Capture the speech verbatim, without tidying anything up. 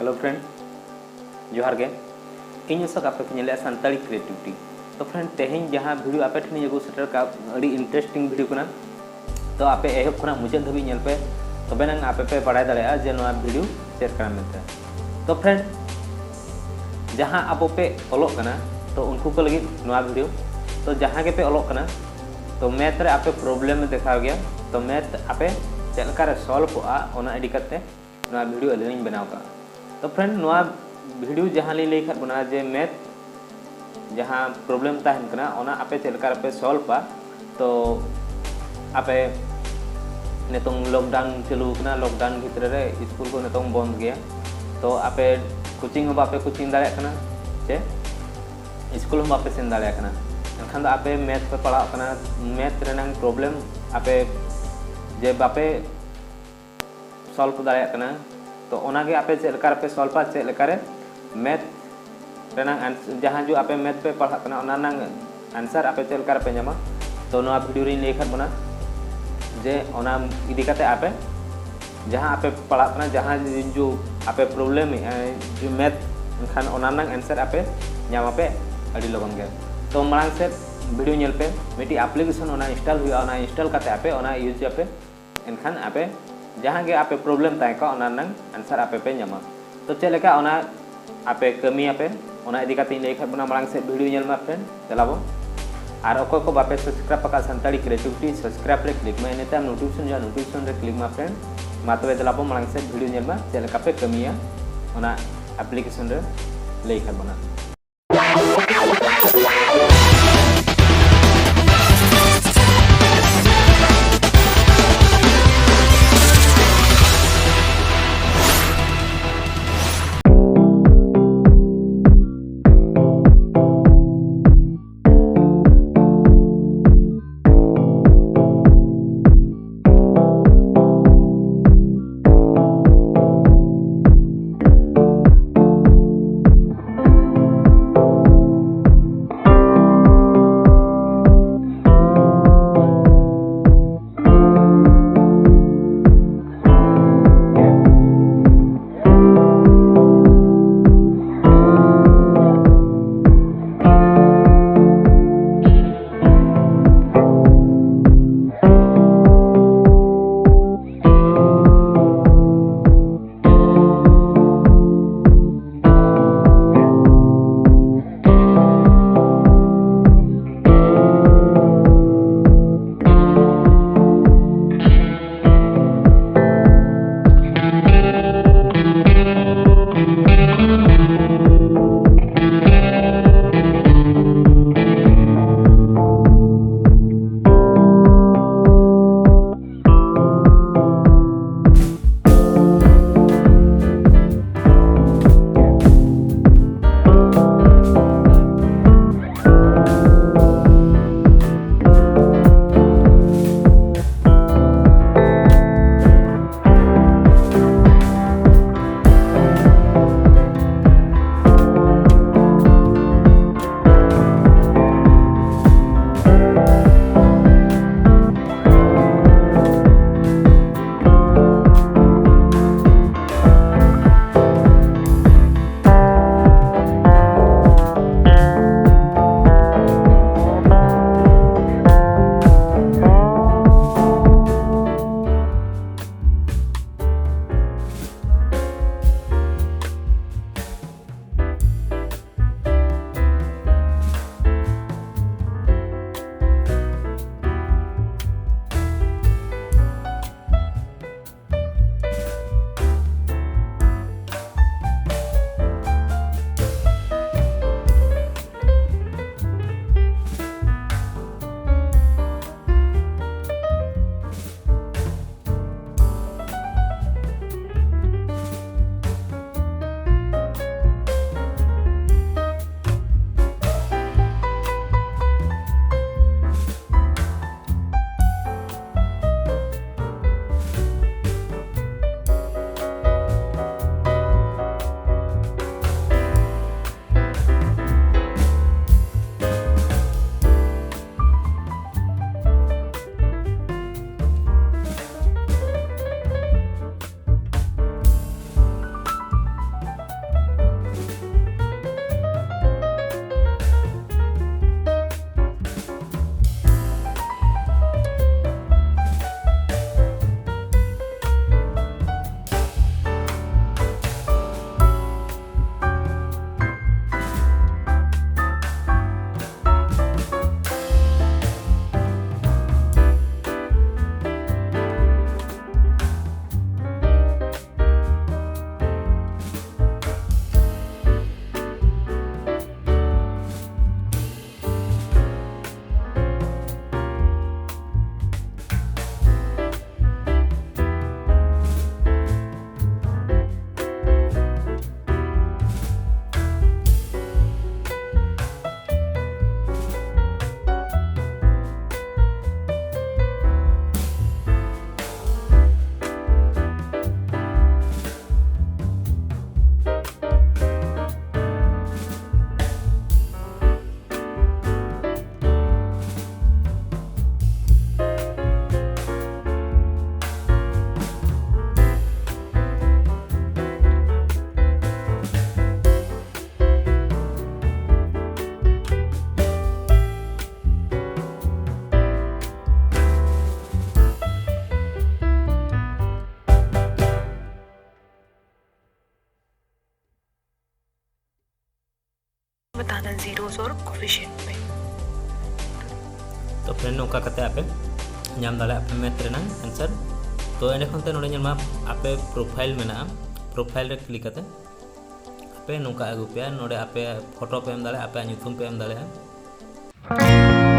Hello friend, ᱡᱚᱦᱟᱨ ᱜᱮ᱾ ᱤᱧ ᱚᱥᱳᱠ, ᱟᱯᱮ ᱯᱮ ᱧᱮᱞᱮᱫᱼᱟ ᱥᱟᱱᱛᱟᱲᱤ ᱠᱨᱤᱭᱮᱴᱤᱵᱷᱤᱴᱤ᱾ ᱛᱚ friend, ᱛᱮᱦᱮᱧ ᱡᱟᱦᱟᱸ ᱵᱷᱤᱰᱤᱭᱳ ᱟᱯᱮ ᱴᱷᱮᱱᱤᱧ ᱟᱹᱜᱩ ᱥᱮᱴᱮᱨ ᱠᱟᱜ, ᱟᱹᱰᱤ ᱤᱱᱴᱟᱨᱮᱥᱴᱤᱝ ᱵᱷᱤᱰᱤᱭᱳ ᱠᱟᱱᱟ᱾ ᱛᱚ ᱟᱯᱮ ᱮᱦᱚᱵ ᱠᱷᱚᱱᱟᱜ ᱢᱩᱪᱟᱹᱫ ᱫᱷᱟᱹᱵᱤᱡ ᱧᱮᱞ ᱯᱮ, ᱛᱚᱵᱮᱱᱟᱝ ᱟᱯᱮ ᱯᱮ ᱵᱟᱲᱟᱭ ᱫᱟᱲᱮᱭᱟᱜᱼᱟ ᱡᱮ ᱱᱚᱣᱟ ᱵᱷᱤᱰᱤᱭᱳ ᱪᱮᱫ ᱠᱟᱱᱟ ᱢᱮᱱᱛᱮ᱾ ᱛᱚ friend, ᱡᱟᱦᱟᱸ ᱟᱵᱚ ᱯᱮ ᱚᱞᱚᱜ ᱠᱟᱱᱟ, ᱛᱚ ᱩᱱᱠᱩ ᱠᱚ ᱞᱟᱹᱜᱤᱫ ᱱᱚᱣᱟ ᱵᱷᱤᱰᱤᱭᱳ᱾ ᱛᱚ ᱡᱟᱦᱟᱸ ᱜᱮᱯᱮ ᱚᱞᱚᱜ ᱠᱟᱱᱟ, ᱛᱚ ᱢᱮᱛᱷ ᱨᱮ ᱟᱯᱮ ᱯᱨᱚᱵᱞᱮᱢ ᱮ ᱫᱮᱠᱷᱟᱣ ᱜᱮᱭᱟ, ᱛᱚ ᱢᱮᱛᱷ ᱟᱯᱮ ᱪᱮᱫ ᱞᱮᱠᱟᱨᱮ ᱥᱚᱞᱵᱷᱚᱜᱼᱟ, ᱚᱱᱟ ᱤᱫᱤ ᱠᱟᱛᱮ ᱱᱚᱣᱟ ᱵᱷᱤᱰᱤᱭᱳ ᱟᱹᱞᱤᱧ ᱞᱤᱧ ᱵᱮᱱᱟᱣ ᱠᱟᱜᱼᱟ᱾ ᱛᱚ friend, ᱱᱚᱣᱟ ᱵᱷᱤᱰᱤᱭᱳ ᱡᱟᱦᱟᱸ ᱞᱤᱧ ᱞᱟᱹᱭ ᱠᱷᱟᱫ ᱵᱚᱱᱟ ᱡᱮ ᱢᱮᱛᱷ ᱡᱟᱦᱟᱸ ᱯᱨᱚᱵᱞᱮᱢ ᱛᱟᱦᱮᱱ ᱠᱟᱱᱟ, ᱚᱱᱟ ᱟᱯᱮ ᱪᱮᱫ ᱞᱮᱠᱟ ᱨᱮᱯᱮ ᱥᱚᱞᱵᱷᱟ᱾ ᱛᱚ ᱟᱯᱮ ᱱᱤᱛᱚᱝ ᱞᱚᱠᱰᱟᱣᱩᱱ ᱪᱟᱹᱞᱩ ᱟᱠᱟᱱᱟ, ᱞᱚᱠᱰᱟᱣᱩᱱ ᱵᱷᱤᱛᱨᱤ ᱨᱮ ᱥᱠᱩᱞ ᱠᱚ ᱱᱤᱛᱚᱝ ᱵᱚᱱᱫ ᱜᱮᱭᱟ᱾ ᱛᱚ ᱟᱯᱮ ᱠᱳᱪᱤᱝ ᱦᱚᱸ ᱵᱟᱯᱮ ᱠᱳᱪᱤᱝ ᱫᱟᱲᱮᱭᱟᱜ ᱠᱟᱱᱟ, ᱪᱮ ᱥᱠᱩᱞ ᱦᱚᱸ ᱵᱟᱯᱮ ᱥᱮᱱ ᱫᱟᱲᱮᱭᱟᱜ ᱠᱟᱱᱟ᱾ ᱮᱱᱠᱷᱟᱱ ᱫᱚ ᱟᱯᱮ ᱢᱮᱛᱷ ᱯᱮ ᱯᱟᱲᱦᱟᱜ ᱠᱟᱱᱟ, ᱢᱮᱛᱷ ᱨᱮᱱᱟᱝ ᱯᱨᱚᱵᱞᱮᱢ ᱟᱯᱮ ᱡᱮ ᱵᱟᱯᱮ ᱥᱚᱞᱵᱷ ᱫᱟᱲᱮᱭᱟᱜ ᱠᱟᱱᱟ᱾ ᱛᱚ ᱚᱱᱟᱜᱮ ᱟᱯᱮ ᱪᱮᱫ ᱞᱮᱠᱟ ᱨᱮᱯᱮ ᱥᱚᱞᱵᱷᱟ, ᱪᱮᱫ ᱞᱮᱠᱟᱨᱮ ᱢᱮᱛᱷ ᱨᱮᱱᱟᱝ ans-, ᱡᱟᱦᱟᱸ ᱡᱚ ᱟᱯᱮ ᱢᱮᱛᱷ ᱯᱮ ᱯᱟᱲᱦᱟᱜ ᱠᱟᱱᱟ, ᱚᱱᱟ ᱨᱮᱱᱟᱝ ᱟᱱᱥᱟᱨ ᱟᱯᱮ ᱪᱮᱫ ᱞᱮᱠᱟ ᱨᱮᱯᱮ ᱧᱟᱢᱟ, ᱛᱚ ᱱᱚᱣᱟ ᱵᱷᱤᱰᱤᱭᱳ ᱨᱤᱧ ᱞᱟᱹᱭ ᱟᱠᱟᱫ ᱵᱚᱱᱟ ᱡᱮ ᱚᱱᱟ ᱤᱫᱤ ᱠᱟᱛᱮ ᱟᱯᱮ ᱡᱟᱦᱟᱸ ᱟᱯᱮ ᱯᱟᱲᱦᱟᱜ ᱠᱟᱱᱟ, ᱡᱟᱦᱟᱸ ᱡᱚ ᱟᱯᱮ ᱯᱨᱚᱵᱞᱮᱢ ᱮᱫᱼᱟ ᱡᱚ ᱢᱮᱛᱷ, ᱮᱱᱠᱷᱟᱱ ᱚᱱᱟ ᱨᱮᱱᱟᱝ ᱟᱱᱥᱟᱨ ᱟᱯᱮ ᱧᱟᱢ ᱟᱯᱮ ᱟᱹᱰᱤ ᱞᱚᱜᱚᱱ ᱜᱮ᱾ ᱛᱚ ᱢᱟᱲᱟᱝ ᱥᱮᱫ ᱵᱷᱤᱰᱤᱭᱳ ᱧᱮᱞ ᱯᱮ, ᱢᱤᱫᱴᱤᱡ ᱟᱯᱞᱤᱠᱮᱥᱚᱱ ᱚᱱᱟ ᱤᱱᱥᱴᱚᱞ ᱦᱩᱭᱩᱜᱼᱟ, ᱚᱱᱟ ᱤᱱᱥᱴᱚᱞ ᱠᱟᱛᱮ ᱟᱯᱮ ᱚᱱᱟ ᱤᱭᱩᱡᱽ ᱟᱯᱮ᱾ ᱮᱱᱠᱷᱟᱱ ᱟᱯᱮ ᱡᱟᱦᱟᱸ ᱜᱮ ᱟᱯᱮ ᱯᱨᱚᱵᱞᱮᱢ ᱛᱟᱦᱮᱸ ᱠᱚᱜᱼᱟ, ᱚᱱᱟ ᱨᱮᱱᱟᱝ ᱟᱱᱥᱟᱨ ᱟᱯᱮ ᱯᱮ ᱧᱟᱢᱟ᱾ ᱛᱚ ᱪᱮᱫ ᱞᱮᱠᱟ ᱚᱱᱟ ᱟᱯᱮ ᱠᱟᱹᱢᱤᱭᱟᱯᱮ, ᱚᱱᱟ ᱤᱫᱤ ᱠᱟᱛᱮ ᱤᱧ ᱞᱟᱹᱭ ᱠᱷᱟᱡ ᱵᱚᱱᱟ, ᱢᱟᱲᱟᱝ ᱥᱮᱫ ᱵᱷᱤᱰᱤᱭᱳ ᱧᱮᱞ ᱢᱟ friend, ᱫᱮᱞᱟ ᱵᱚ᱾ ᱟᱨ ᱚᱠᱚᱭ ᱠᱚ ᱵᱟᱯᱮ subscribe ᱟᱠᱟᱫ ᱥᱟᱱᱛᱟᱲᱤ ᱠᱨᱤᱭᱮᱴᱤᱵᱷᱤᱴᱤ, subscribe ᱨᱮ click ᱢᱟ, ᱤᱱᱟᱹ ᱛᱟᱭᱚᱢ notification ᱡᱟᱦᱟᱸ notification ᱨᱮ click ᱢᱟ friend᱾ ᱢᱟ ᱛᱚᱵᱮ ᱫᱮᱞᱟ ᱵᱚ ᱢᱟᱲᱟᱝ ᱥᱮᱫ ᱵᱷᱤᱰᱤᱭᱳ ᱧᱮᱞ ᱢᱟ, ᱪᱮᱫ ᱞᱮᱠᱟ ᱯᱮ ᱠᱟᱹᱢᱤᱭᱟ ᱚᱱᱟ ᱟᱯᱞᱤᱠᱮᱥᱚᱱ ᱨᱮ ᱞᱟᱹᱭ ᱠᱷᱟᱡ ᱵᱚᱱᱟ᱾ ᱛᱟᱦᱮᱱᱟ zeros ᱟᱨ coefficient ᱯᱮ᱾ ᱛᱚ friend, ᱱᱚᱝᱠᱟ ᱠᱟᱛᱮ ᱟᱯᱮ ᱧᱟᱢ ᱫᱟᱲᱮᱭᱟᱜᱼᱟ ᱯᱮ math ᱨᱮᱱᱟᱜ answer᱾ ᱛᱚ ᱮᱸᱰᱮ ᱠᱷᱚᱱ ᱛᱮ ᱱᱚᱰᱮ ᱧᱮᱞ ᱢᱟ, ᱟᱯᱮ profile ᱢᱮᱱᱟᱜᱼᱟ, profile ᱨᱮ click ᱠᱟᱛᱮ ᱟᱯᱮ ᱱᱚᱝᱠᱟ ᱟᱹᱜᱩ ᱯᱮᱭᱟ᱾ ᱱᱚᱰᱮ ᱟᱯᱮ photo ᱯᱮ ᱮᱢ ᱫᱟᱲᱮᱭᱟᱜᱼᱟ, ᱟᱯᱮᱭᱟᱜ ᱧᱩᱛᱩᱢ ᱯᱮ ᱮᱢ ᱫᱟᱲᱮᱭᱟᱜᱼᱟ᱾